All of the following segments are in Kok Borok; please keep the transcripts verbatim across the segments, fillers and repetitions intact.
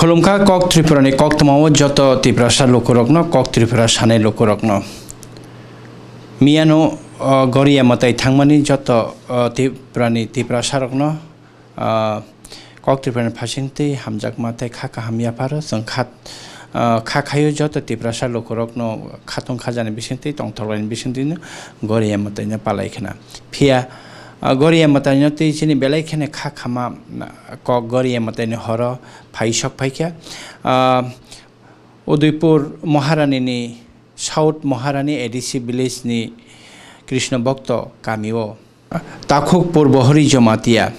Khulumkha kok Tripura ni koktwma o joto Tiprasa lukurokno, kok Tripura sanai lukurokno. Miyano, o, Goriya mwtai thangmani joto, o, Tripura ni Tiprasa rokno, o, kok Tripura ni phasingtwi hamjakma tei kha kaham yapharo chwng kha, o, kha khaio joto Tiprasa lukurokno khatung khajani bisingtwi tongthokni bisingtwino Goriya mwtaino palai khna. Phiya, o, Goriya mwtaino twi chini belai kheno kha khama, o, kok Goriya mwtaini horo phai sok phaikha, ah, Udaipur Maharani ni South Maharani A D C village ni Krishna Bhakta kami o. Takhuk Purbo Hori Jamatia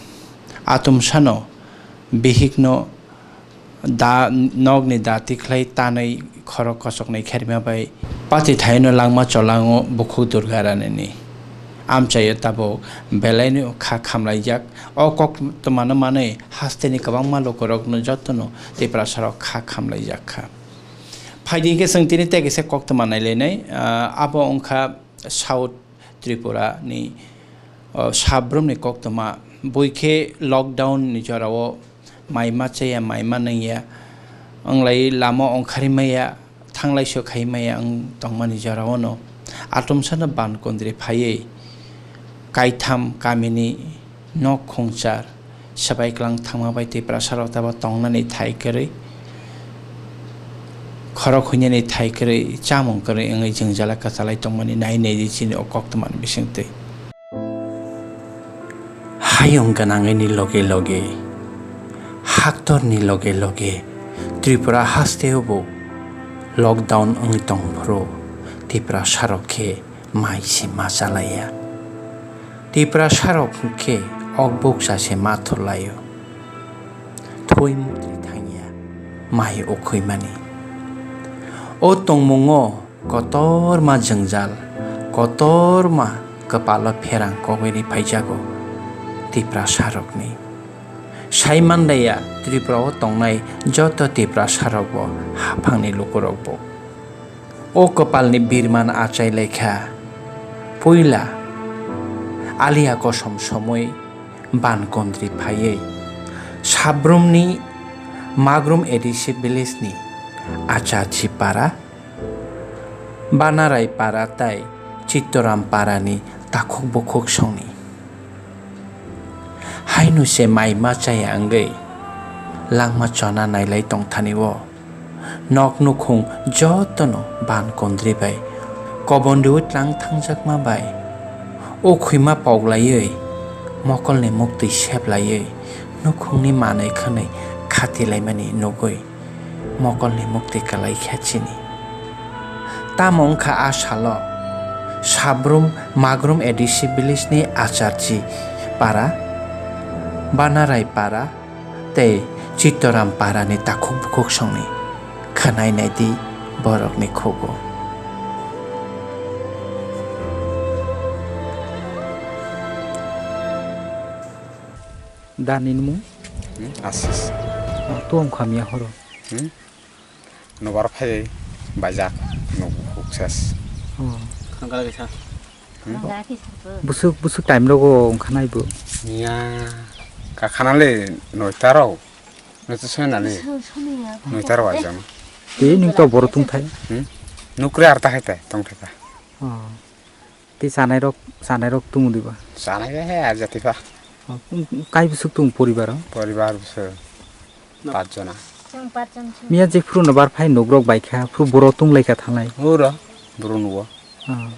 atumsano bihikno da, nokni dati khlai tanwi khorok kochoknwi kherima bai pati thaino langma cholango bukhuk Durga Rani ni. Amchaio tabuk belaino kha khamlaijak. O koktwmano manwi hasteni kwbangma lukurokno jotono Tiprasarok kha khamlaijak kha. Phaidi hinkhe chwng tini tei kaisa koktwma nailainai, ah, abo wngkha South Tripura ni, oh, sabrumni koktwma. Buikhe lockdown ni jorao mai ma chaya, mai ma nungya, wnglai lama ongkhari maya, thanglai so khai maya wng tongmani jorao no atumsano ban kondri phaiwi kaitham kamini nok khungchar swbai klang thangma bai Tiprasarok tabo tongnani thai kwrwi, khorok huinani thai kwrwi, chamung kwrwi wngwi jwngjala kwchalai tongmani nai nai di chini o koktwmani bisingtwi. Hayung gwnangni loge loge, haktorni loge loge Tripura hasteo bo lockdown wngwi tongphuru Tiprasarok khe mai se ma chalaiya. Tiprasarok khe ok bukcha se ma thurlaio. Thwi muktri thangya mai ukhuimani. O tongmungo kotorma jwngjal, kotorma kwpalo pherang kogwi ri phaijago Tiprasarokni. Sai manlaiya Tripura o tongnai joto Tiprasarokbo, haphangni lukurokbo. O kwpalni birman achai laikha. Puila aliya kosom somwi ban kondri phaiwi sabrumni Magrum A D C village ni Acharchi para, Banarai para tai Chittoram para ni takhuk bukhuk songni. Haino se mai ma chaya wngwi langma chona nailai tongthani o. Nok nukhung jotono ban kondri bai kobondiui tlang thangjakma bai ukhuima poglaiwi mokolni muktwi seplaiwi nukhungni manwi khwnwi khatilaimani nugwi mokolni muktwi kwlaikha chini. Tamo wngkha a salo Sabrum Magrum A D C village ni Acharchi para, Banarai para, tei Chittoram parani takhuk bukhuk songni khwnai naidi borokni khugo. Da nini mung? Hmm, Asis. Oh, tuang khamya horo. Hmm? Nobar phai baijak, nuk huk ses. Oh. Khangkala kaisa. Hmm? Busuk, busuk time rogo wngkha nai bo. Miya, kakhana le noita rok. Noita soi nani. Noita rok ajam. Tei nung to boro tungthai. Hmm? Nukre arta hai tai, tongthai ta. Oh. Tei chanai rok, chanai rok tumu diba? Chanai he arjati pha. Oh, kai busuk tung poribar o? Poribar busuk. Pach jona. Miya je phuru no bar phai nuk rok bai kha, phuru boro tung lai kha thanai. Ura, boro nugo. Oh.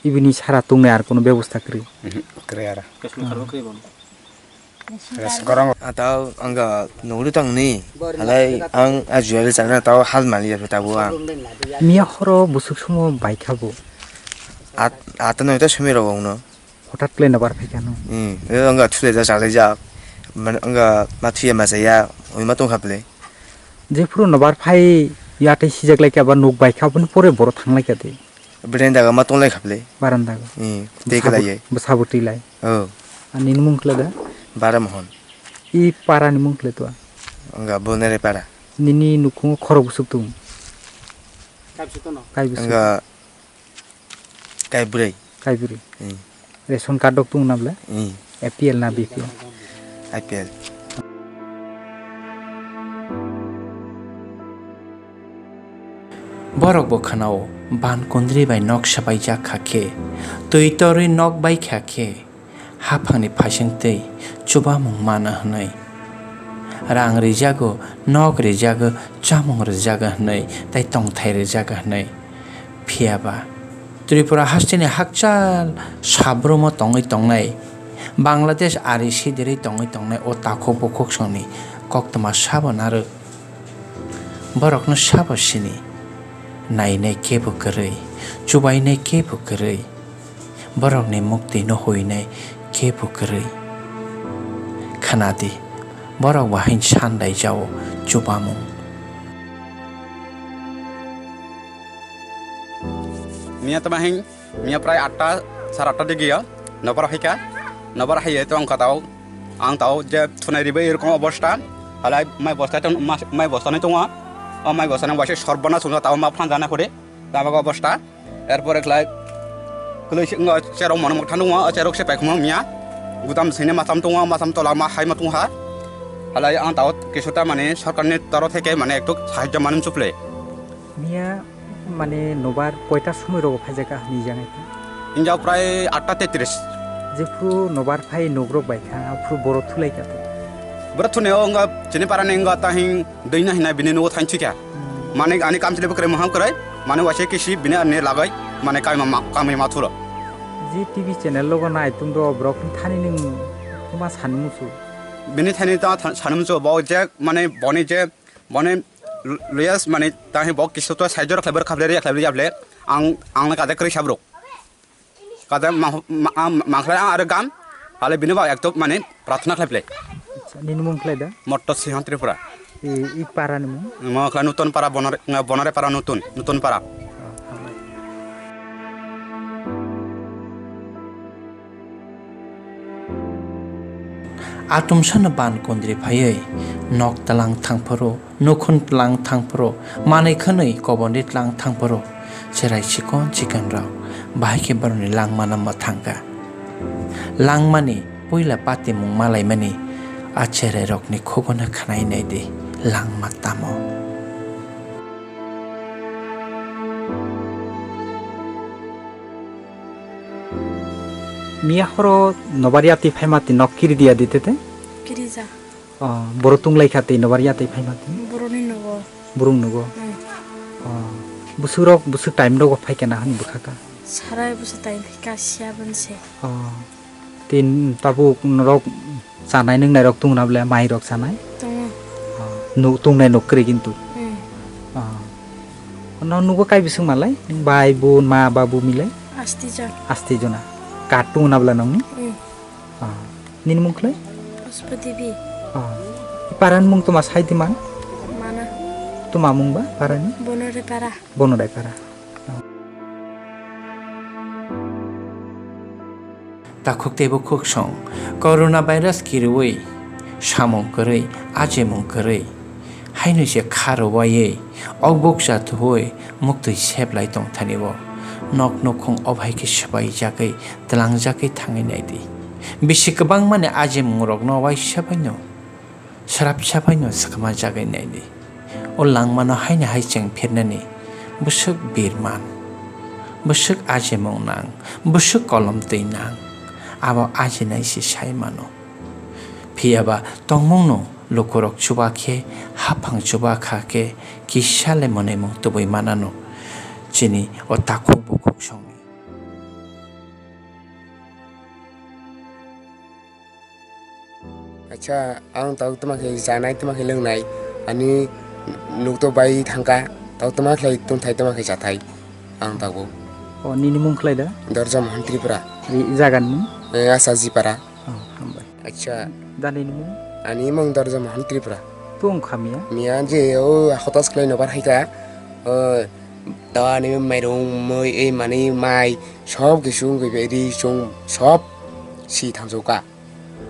Ibini sara tungnai ar kono bebosta kwrwi? Mhm, kwrwi ara. Res gorong. Atau angga nungri tong ni, halai ang ajual chana tau hal mali ya tabo ang. Miya horo busuk sumo bai kha bo. At, at noi ta sumi rok no. Hotat kle na bar phai kha no. Hmm, e angga thule ja chalai ja. Man angga mathiya ma saya, oi ma tong kha ple. Je phuru no bar phai ya tei sijak lai kha ba nuk bai kha boni pore boro thang lai kha de. Berenda ga ma tong lai kha ple. Baranda ga. Hmm, tei khe lai ye. Bwsa bo twi lai. Oh. Ani ni mung khle da? Bara Mohon. I para ni mung khle to? Angga Bonere para. Nini nukhung khorok busuk tung. Kai busuk. Angga Kai bwrwi. Kai bwrwi. Hmm. Ration card dok tung na ble? Hmm. A P L na B P L? I P L. Borok bo khwnao, ban kundri bai nok swbaijak kha khe, twi torwi nok bai kha khe, haphangni phaisingtwi chubamung mano hwnwi. Rang rijago, nok rijago, chamung rijago hwnwi tei tongthai rijago hwnwi. Phiya ba Tripura hasteni hakchal sabrumo tongwi tongnai, Bangladesh ari sidirwi tongwi tongnai o takhuk bukhuk songni koktwma sabo narwk. Borokno sabo sini, nainai kebo kwrwi, chubainai kebo kwrwi, borokni muktwino huinai kebo kwrwi. Khna di, borok bo haino san laijao chubamung. Miya tama hing, miya prai atta, sar atta digiya, nobar haika, nobar haiya to ang katao, ang tao je thunai ribai erokom obosta, halai mai bosta tong, mas-, mai bosta ni tongo, o mai bosta ni waisa sorbona sungja tao ma phan jana kore, tama obosta, erpore khlai, khlai si ngo cherok mono mokthang tongo, o cherok se paikhumo miya, gudam sini masam tongo, masam tola ma hai ma tongha, halai ang tao kisuta mane sorkar ni toro theke mane ektuk sahajyo manum chuple. Miya mane nobar koita somoi rogo phaijak ah ni jangai ta? Injak prai atta tetris. Jephru nobar phai nogrok bai kha, aphru boro thulai ka te? Boro thune o wngkha chini para ni wngkha tahing dui na hina bini nogo thain thika. Hmm. Mane ani kamchwlwi bwkrwi moham kwrwi, mane waisa kisi bini ani lagoi mane kami ma, kami ma thulo. G T V channel logo nai tung do borok thani ning tuma sani musu. Bini thani ta tha-, sani musu bo je mane boni je Boni l-, luyas mani tahi bo kisu to saijo rok khlaibar khablai riya khlaibar riya ble ang, ang na kade kwrwi sabruk. Kade ma-, ma-, ma-, mangkhlai ang aro gam, hale bini ba ektok mani prarthana khlai ble. Acha, nini mung khlai da? Motto Sihan Tripura. I, i para ni mung? Mo khlai Nutun Para Bonare, Bonare Para Nutun, Nutun Para. Oh, hambai. Atumsano ban kundri phaiwi nok tlang thangphuru, nukhung tlang thangphuru, manwi khwnwi kobonri tlang thangphuru, cherai chikon chikonrok bahai khe borokni langmano mwthangkha. Langmani puila patimung malaimani a cherairokni khugono khwnai naidi langma tamo. Miya horo nobar yatwi phaima twi nok kiri diya di tete? Kirija. Oh, boro tung lai kha twi nobar yatwi phaima twi? Boroni nogo. Borong nogo? Hmm. Oh, busuk rok, busuk time rogo phai kena hwnwi bwkha ka? Sarai busuk time phika siya bonse. Oh, tin tabuk norok chanai nwngnai rok tongna bole mai rok chanai? Tongo. Oh, nu-, tongnai nuk kwrwi kintu. Hmm. Oh. No nugo kai bising malai? Bai, bun, ma, babu milai? Asti jon. Asti jona. Kar tongo na bwla nongni? Hmm. Ah. Nini mung khlai? Puspa Devi. Ah. I parani mung toma sai di man? Mana. Toma mung ba parani? Bonore para. Bonore para. Ah. Takhuk tei bukhuk song, corona virus kiriwi, samung kwrwi, ajimung kwrwi, haino se kha rwbaiwi, okbok chathuwi muktwi seplai tongthani-o, nok nukhung obai khe swbaijagwi, tlangjagwi thangwi naidi. Bisi kwbangmani ajimung rokno waisa baino. Srapsa phaino swkma jagwi naidi. O langmano haino hai chengphirnani bwswk birman, bwswk ajimung nang, bwswk kolom twi nang, abo ajinai se sai mano. Phiyaba tongmungno lukurok chuba khe, haphang chuba kha khe, kisa le mwnwimung tubui manano chini o takhuk bukhuk songni. Acha, ang tau tama khe chanai, tama khe lwngnai, ani nuk to bai thangkha, tau tama khlai tongthai, tama khe chathai, ang tau. O, nini mung khlai da? Dorja Mohan Tripura. Ri-, jagan mung? Eh, Asa Jipara. Oh, hambai. Acha. Da nini mung? Ani mung Dorja Mohan Tripura. Tong kha miya? Miya je o hotas khlai nobar haika, o, da ani mairung, mui, ei mani mai, sob kisu wngwi bai ri chung sob si thamsukha.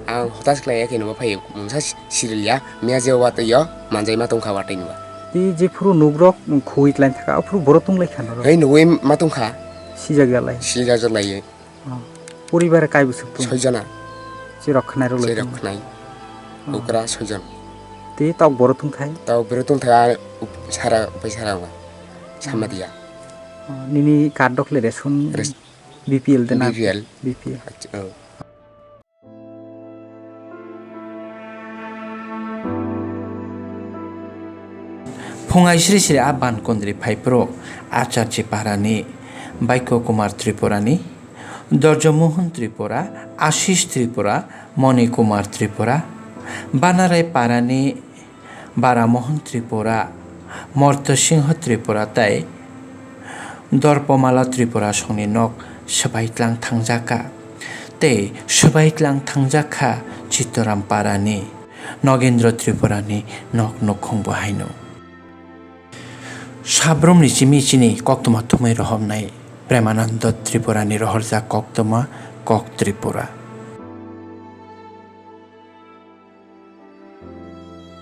Ang hotas khlai ya khe nungwi phai mungsa si-, siril ya, miya je watwi yo manjai ma tongkha watwi nungwi. Tei jephuru nugrok khwi tlain thaka, aphuru borok tong lai kha norok? Hei nungwi ma tongkha. Sijak ya lai? Sijak jak lai. Oh. Poribar kai bwswk tong? Soi jona. Chirok khnai rok lai tong? Chirok khnai. Oh. Okra soi jon. Tei tok borok tong thai? Tok borok tong thai, ar up-, sara, upai sara wng. Samadia. Oh, nini card dokle ration Res- B P L de na? B P L. B P L. Acha, oh. Phungai sri sri a ban kondri phaiphuru Acharchi Parani Baikyo Kumar Tripurani, Dorjo Mohon Tripura, Ashish Tripura, Moni Kumar Tripura, Banarai Parani Baramohon Tripura, Morto Singho Tripura tei Dorpomala Tripura songni nok swbai tlang thangjak kha. Tei swbai tlang thangjak kha Chittoram Parani Nogendro Tripurani nok nukhung bo haino. Sabrumni simi chini koktwma thumwi rohornai Premananda Tripurani rohorjak koktwma Kok Tripura.